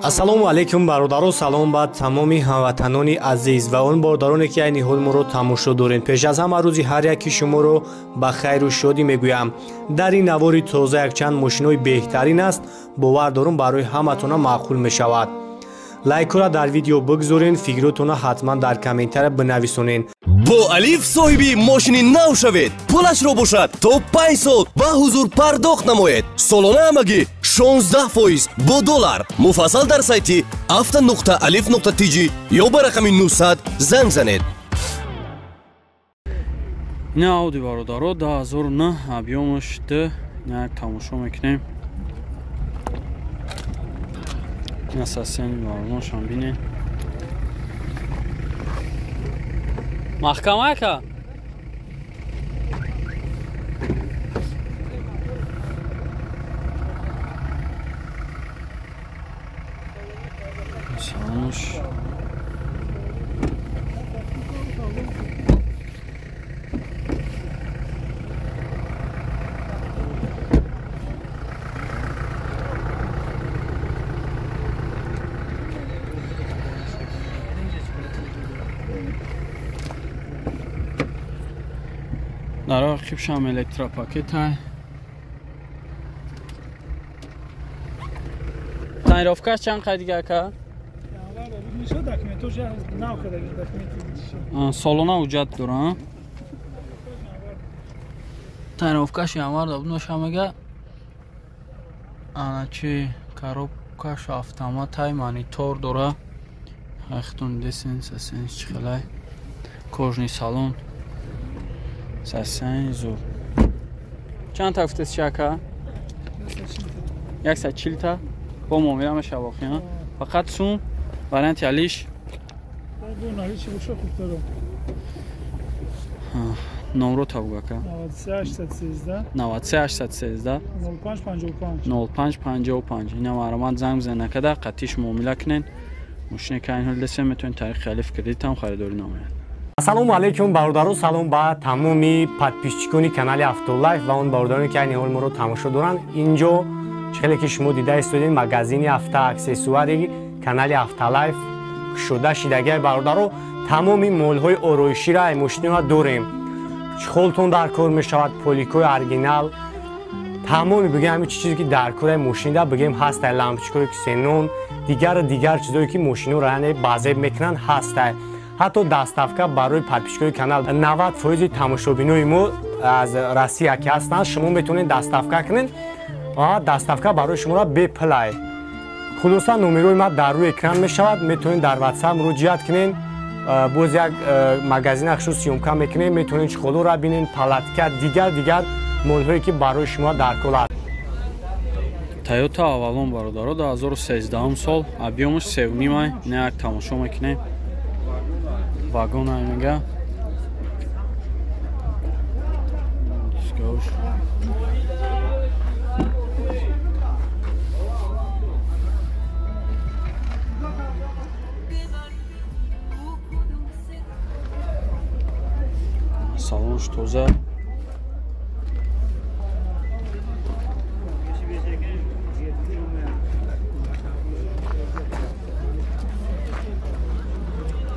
Ассалому алайкум бародаро, салом ба тамоми ҳамватанони азиз ва он бародароне ки айни ҳол моро тамошо доред. Пеш аз ҳама рӯзи ҳар яки шуморо ба хайру шодӣ мегӯям. Дар ин навори тоза якчанд мошинои беҳтарин аст, бовар дорум барои ҳаматона маъқул мешавад. Лайкҳоро дар видео бигзорен, фикротона ҳатман дар комментария бинависонен. Бо Алиф соҳиби мошини нав шавед. Пулашро бошад то 5 сол ба ҳузур пардохт намоед. Солона ҳамагӣ 16% бо доллар. Муфассал дар сайти afta.alif.tj ё ба рақами 900 занг занед. Ина Ауди бародаро 2009 объёмаш 2 як тамошо мекунем. Ина сасени бароношам бинед. Маҳкама ака? Салош. Дар ақибшам электропакет ай. Тонировкаш чанд қай дига ака? Солона ҳуҷҷат дора. Тонировкаш январ да буноша мега. Ана чи коробкаш автомат ай, монитор дора. Хайтун десен, сасен чихелай. Кожный салон. Сасен зур. Чанд та гуфтест ака? 140 та. Бо муомила мешава воқеан. Фақат сум варианти алиш. Номро та буг ака. 93 813 05 05 55. Ина маромад занг бизанед накарда қатиш муомила кунед. Мошине ки айни ҳол десем метавонед тариқи Алиф кредитам харидорӣ намояд. Ассалому алайкум бародаро, салом ба тамоми подписчикони канали Автолайф ва он бародароне ки айни ҳол моро тамошо доранд. Инҷо хеле ки шумо дида истодед магазини автоаксессуари канали Автолайф кушода шидагиай бародаро. Тамоми молҳои ороиширо ай мошиноро дорем. Чхолтон дар кор мешавад, поликои оригинал, тамоми бигем ҳамин чизе ки дар кори мошинида бигем ҳастай, лампочкаҳои ксенон, дигар чизое ки мошиноро яъне базеб мекунанд ҳастай. Ҳатто доставка барои подписчикои канал 90% тамошобинои мо аз Россия ки ҳастанд, шумо метавонед доставка кунед. Доставка барои шуморо бепулай. Хулоса номерои ма дар рӯи экран мешавад, метавонед дар WhatsApp муроҷиат кунед. Боз як магазин хушуд съёмка мекунем, метавонед чхолоро бинед, палатка, дигар молҳое ки барои шумо дар кор аст. Toyota Avalon бародаро 2013 сол, объёмаш 3.5, ина як тамошо мекунем. Вагон ай мега. Салонш тоза.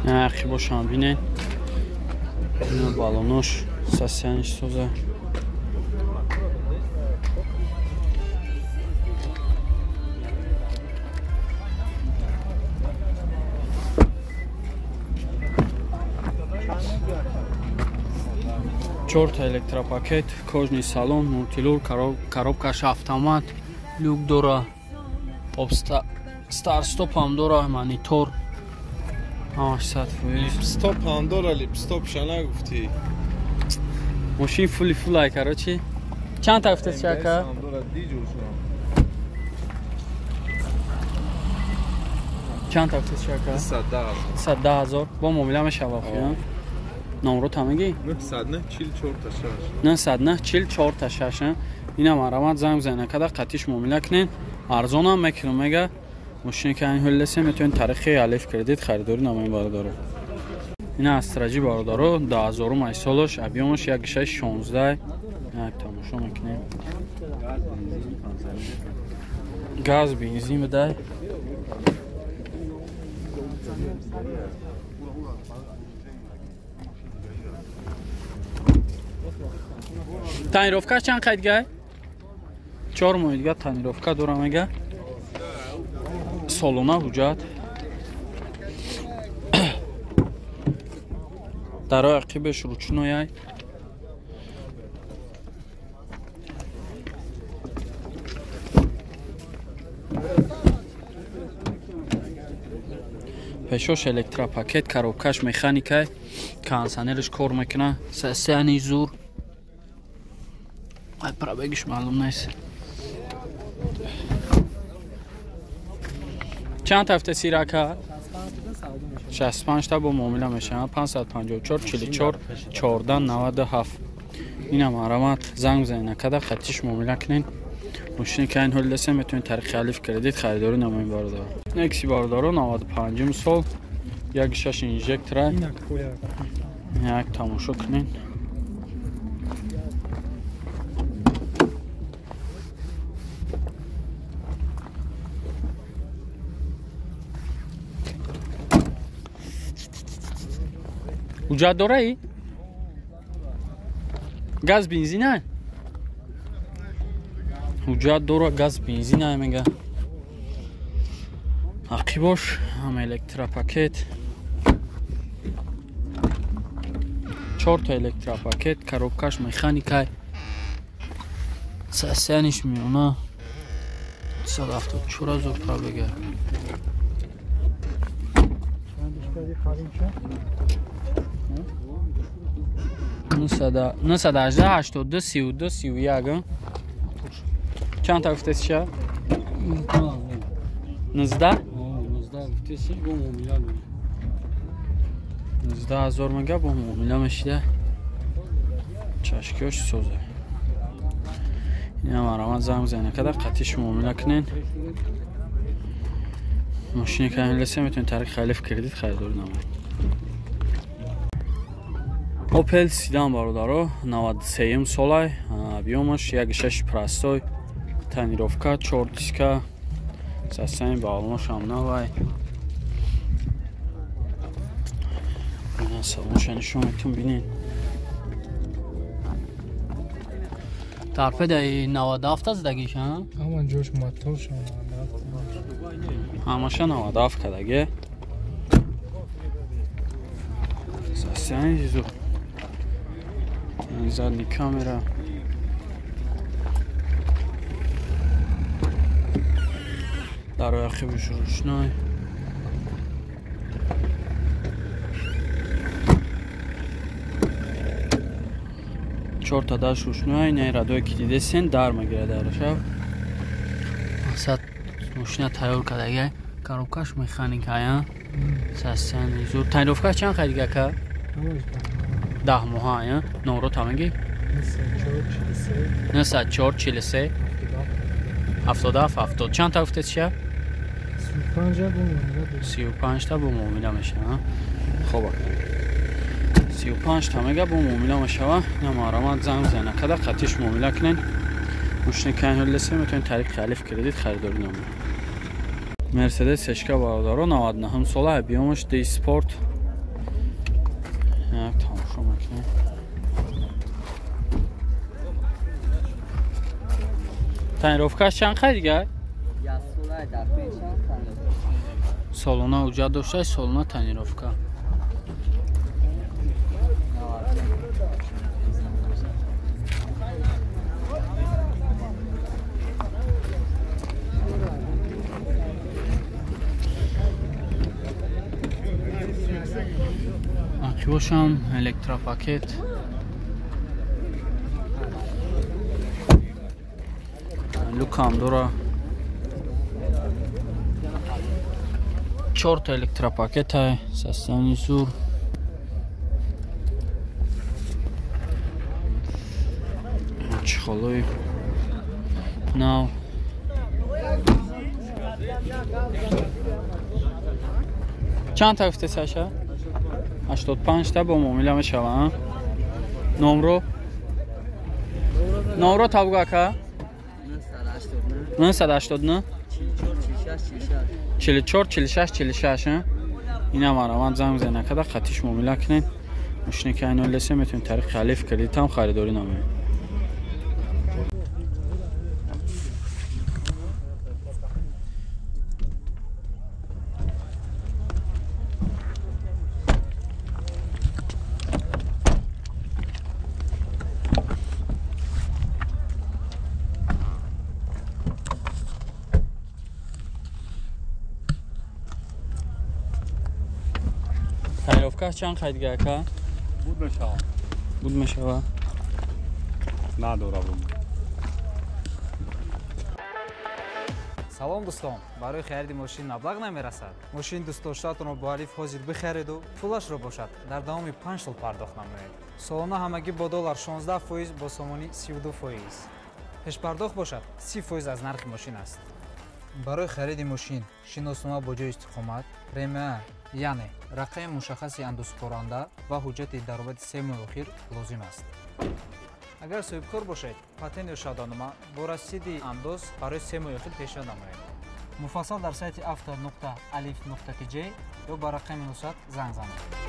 Ақибошам бинед. Ина балонош сасяниш тоза. Чорта электропакет, кожный салон, мультилур, коробкаш автомат, люк дора, старт-стоп ҳам дора, монитор. 800%. Липстоп ҳам дора, липстоп ша нагуфтӣ. Мошин фули фулай, короче. Чанд та гуфтест ака? Чанд та гуфтест ака? 110 000. Бо муомила мешава воқеан. Номро та мегӣ? 909 44 та 6. 909 44 та 6. Ина маромад занг бизанед накарда қатиш муомила кунед. Арзонам мекунам мега. Мошине ки айни ҳол десем метавонед тариқи Алиф кредит харидорӣ намоед бародаро. Ина Астраҷи бародаро 2000 солаш, объёмаш 1.16. Як тамошо мекунем. Газ бензин бидай. Тонировка чанд қайд гай? 4 моҳ дига тонировка дорам мега. Солона ҳуҷҷат. Дарои ақибеш ручнояй. Пешош электропакет, коробкаш механикай, кондиционерш кор мекуна, сасяни зур. Ай пробегиш маълум нест. Чанд ҳафта сирака? 65 та бо муомила мешавад. 554 44 14 97. Инам марамат занг бизанед накада хатиш муомила кунед. Мошине ки айн ҳол десем метавонед тариқи алиф кредит харидорӣ намоед бародаро. Некси бародаро 95 сол 1.6 инжектора. Як тамошо кунед. Ҳуҷҷат дораи? Газ бензина? Ҳуҷҷат дора, газ бензина мега. Ақибош ҳам электропакет. 4 та электропакет, коробкаш механикай. Сасяниш миёна 174 ҳазор пробега. 918 82 32 31. Чанд та гуфтесиша? 19? 19 ҳазор мега бо муомила мешида. Чашкиёш соза. Инам марамат занг бизанед када қатиш муомила кунед. Мошине ки лесе метавонед тариқи алиф кредит харидорӣ намоед. Opel седан бародаро 93 солай, объёмаш 1.6 простой, тонировка 4 диска, состояние баллонаш ҳам навай. Ина салонша нишон метон бинед. Торпедаи 97 задагиш, ҳа? Ҳамон ҷош моторш 97. Ҳамаша 97 кадаге. Состояние зуд. Задний камера. Дарои ақибиш рӯшной. Чорта даш рӯшной, не радое ки дидесен дар мегирад дарашав. Мақсад мошина тайёр кардага, коробкаш механикая. Состояние зуд. Тонировка чанд қайд гака? 10 моҳа, я? Номро тамеги? 904 43 77 70. Чанд та гуфтед ша? 35 та бо муомила мешава. Хоб, 35 та мега бо муомила мешава. Ина марамат занг бизанед када қатиш муомила кунед. Мошине ки айн ҳол лесе метавонед тариқи алиф кредит харидорӣ намоед. Мерседес сешка бародаро 99 сола, объёмаш D Sport. Як тамошо мекунем. Тонировкаш чанд қай дига? Солона ҳуҷҷат дошта, солона тонировка. Ақибошам электропакет. Люкам дора. 4 та электропакетай, состояние зур. Чехолой нав. Чанд та гуфте Саша? 85 та бо муомила мешава. Номро? Номро табгу ака? 989 44 46 46 ина марамат занг бизанед акада қатиш муомила кунед. Мошине ки айни ҳол дидесем метавонед тариқи алиф кредит ҳам харидорӣ намоед. Тонировка чанд қайдга ака? Буд мешава. Буд мешава? Надора буд. Салом дӯстон, барои хариди мошин маблағ намерасад. Мошини дӯстдоштаатонро бо алиф ҳозир бихариду пулашро бошад дар давоми 5 сол пардохт намоед. Солона ҳамагӣ бо доллар 16%, бо сомонӣ 32%. Пешпардохт бошад 30% аз нархи мошин аст. Барои хариди мошин шиноснома бо ҷои истиқомат, РМА, яъне рақами мушаххаси андозсупоранда ва ҳуҷҷати даромади 3 моҳи охир лозим аст. Агар соҳибкор бошед, патент ё шаҳодатнома бо расиди андоз барои 3 моҳи охир пешниҳод намоед. Муфассал дар сайти avto.alif.tj ё ба рақами 900 занг занед.